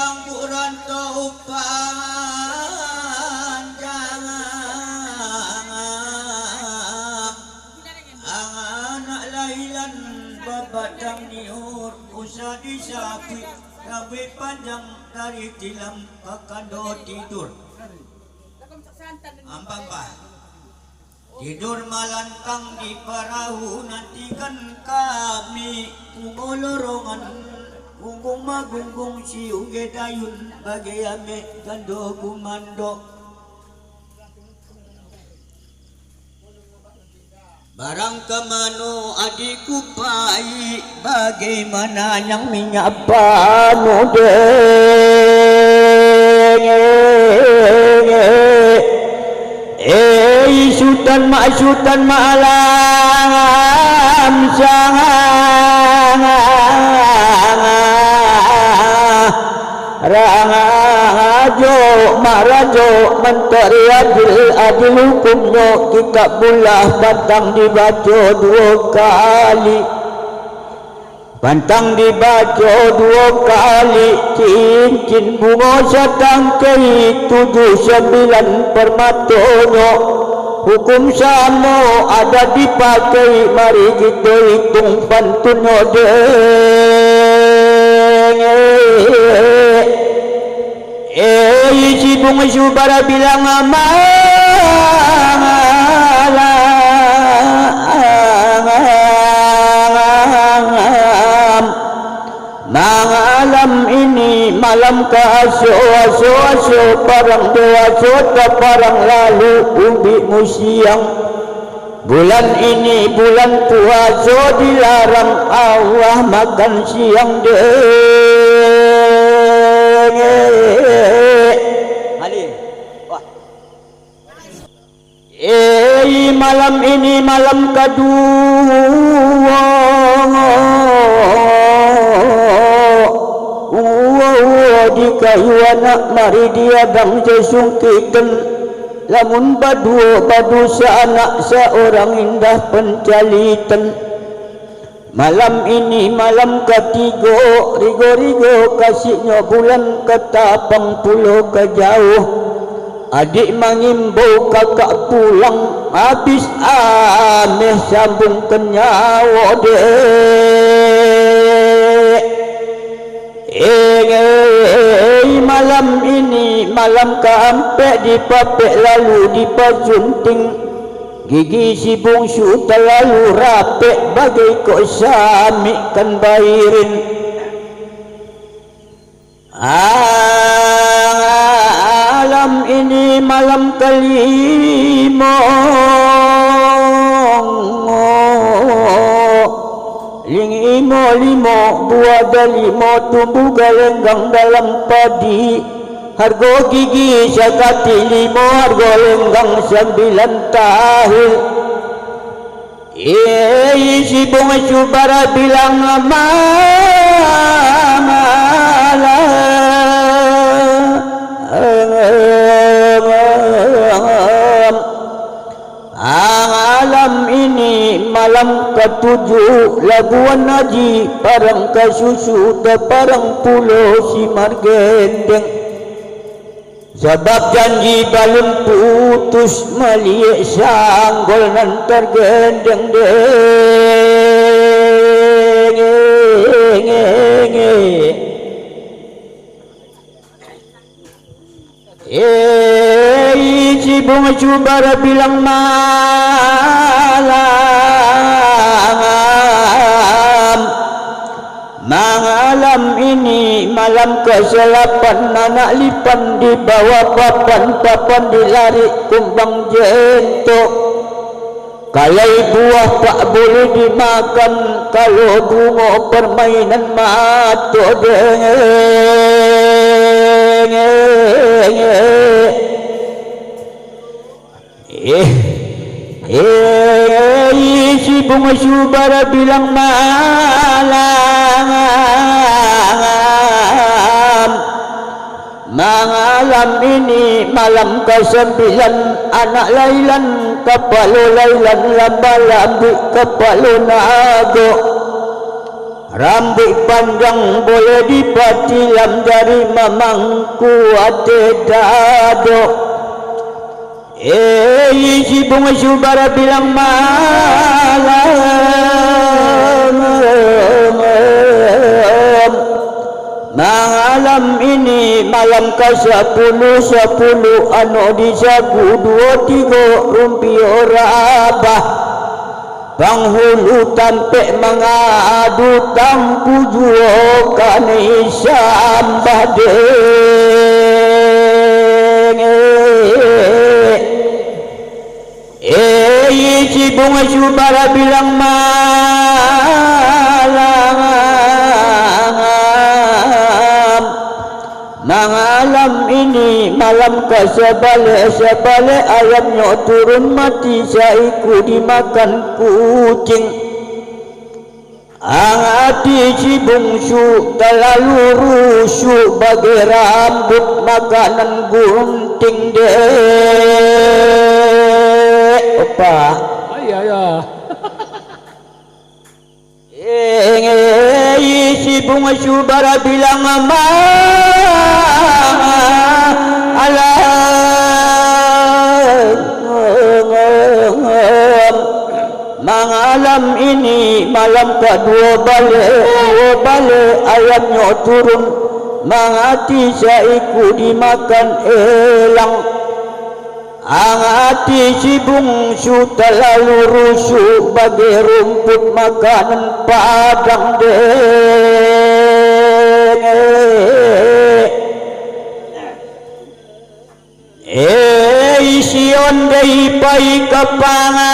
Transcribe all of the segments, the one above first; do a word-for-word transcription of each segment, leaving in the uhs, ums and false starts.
Buranto upan jangan anak lailan babatang niur usah disapit rambut panjang dari tilam pakando tidur. Ambang bah. Tidur malantang di perahu nantikan kami. Pungo lorongan gunggung magunggung siung gedayun bagai ameh gando gumando. Barang kemano adikku pai bagaimana nyang minyak panu deng. Eh, Sultan mak Sultan malam sangat rajo mak rajo menteri adil adil hukum nyo kitab bulah batang dibaco dua kali. Pantang dibaco dua kali cincin bungo satangkei tujuh sembilan permato nyo. Hukum samo adat dipakei mari kito hitung pantun nyo deng. Eh, sibung subara bilang malam. Malam ini malam ka aso, aso, aso, parang dua aso, ta parang lalu umbik musiang. Bulan ini bulan puasa dilarang Allah makan siang deh. Halim. Wah. Eh, malam ini malam kedua. Uwa, uwa, di kayu anak mari diadang sesungkiten. Lamun badua badusa anak seorang indah pencaliten. Malam ini malam katigo, rigo-rigo kasih nyoe bulan katapang pulo ka jauh. Adik mangimbau kakak pulang, habis ameh sambung ke nyawa dek. Eh, malam ini malam keempat dipapek lalu dipasunting. Gigi si bungsu terlalu rapek bagai kok samik kan bairin. Alam ini malam kelima. Ling imo limo buah delimo tumbuh galenggang dalam padi. Harga gigi sakati limo, harga lenggang sembilan tahil. Eh, sibung subara bilang malam. Malam ini malam ketujuh Labuan Haji, parang kasusu dan parang pulo Simargendeng. Sabab janji balum putus maliek sanggol nan tergendeng deng. Eh, sibung subara bilang malam. Malam ini malam keselapan anak lipan di bawah papan, papan dilarik kumbang jentok. Kalau buah tak boleh dimakan, kalau bunga permainan mata deng. Eh, eh, si bunga subara bilang malam. Malam ini malam kesembilan anak lailan, kepala lailan lamba lambik kepala naga. Rambut panjang boleh dipatilam jari, meumangku até dadok. Eh, sibung syubara bilang malam. Malam ini malam ka sepuluh, sepuluh aneuk di saku, dua tiga rumpio rabah. Panghulu tampék mangadu, tang pujuo kani sambah dengé. Eh, sibung syubara bilang malam. Malam ini malam ka sebalek-sebalek, ayam nyoe turun mati saiku dimakan kucing. Angati sibung su talalu rusu, bagé rambut makanan gunting dek. Opa. Ai, ai, ai. Enggai sibung syubara bilang malam. Malam ini malam kedua balek, dua balek ayam nyoe turun, mangati saiku dimakan elang. Angati sibung su talalu rusu, bagé rumput makanan padang dengé. Eh, Sion dei pai ka pangan.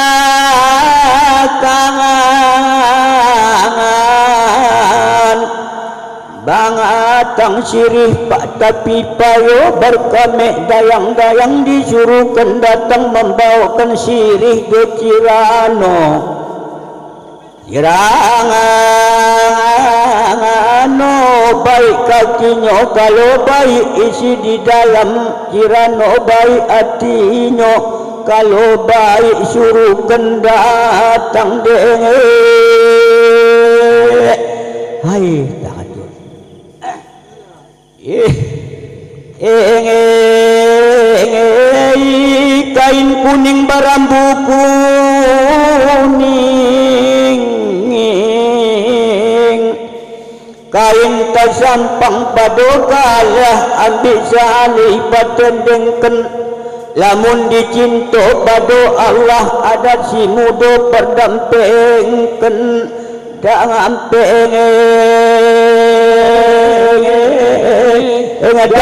Bangatang sirih pak tapi payo, berkamek dayang-dayang disuruhkan datang membawakan sirih ke Cirano. Cirano baik kaki nyoe kalau baik isi di dalam, Cirano baik hati nyoe kalau baik suruhkan datang dengé. Hai, takajut. Eh, eh, eh, eh, kain kuning barambu kuning. Kain tasampang pado galah, ambiek saleh patendengken. Lamun dicinto pado Allah, adat si mudo perdampengken. Tangan pengeng, pengeng.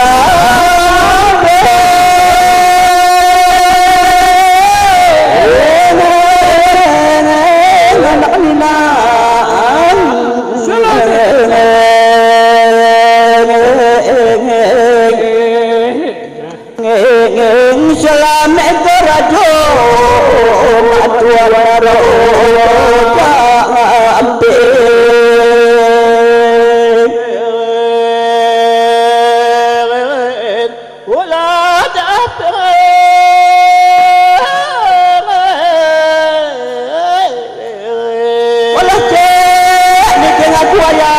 Ngieng-ngieng seulamat keu rajo, mak tuan rajo ka ampé. Walah cek ni tengah kuaya.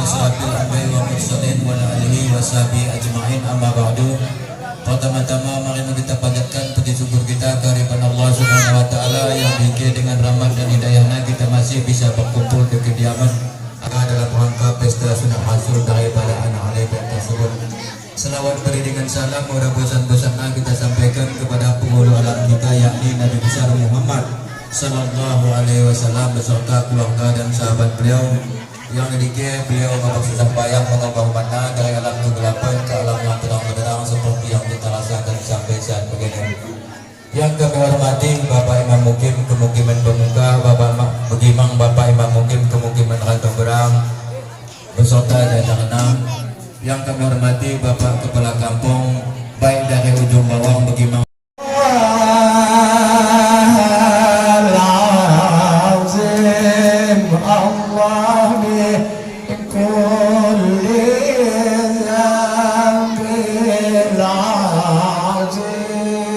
Asyrafil anbiya'i wal mursalin wa ala alihi wa sahbihi ajma'in, amma ba'du. Pertama-tama, mari kita panjatkan puji syukur kita kehadirat Allah Subhanahu wa Taala yang dikira dengan rahmat dan hidayah-Nya kita masih bisa berkumpul di kediaman dalam rangka pesta sunat hasil daripada anak alai tersebut. Selawat beriringan salam murah bosan-bosan na kita sampaikan kepada penghulu alam kita, yakni Nabi Besar Muhammad sallallahu alaihi wasallam beserta keluarga dan sahabat beliau, yang didikir beliau mempersusah payah mengubah makna dari alam kegelapan ke alam yang terang benderang seperti yang kita rasakan sampai saat begini. Yang kami hormati Bapak Imam Mukim Kemukiman Pemuka, Bapak Ma-, Begimang Bapak Imam Mukim Kemukiman Rantau Berang, beserta jajaran. Yang kami hormati Bapak Kepala Kampung, baik dari ujung bawah Begimang. Azim Allah bi kulli dzambin azim.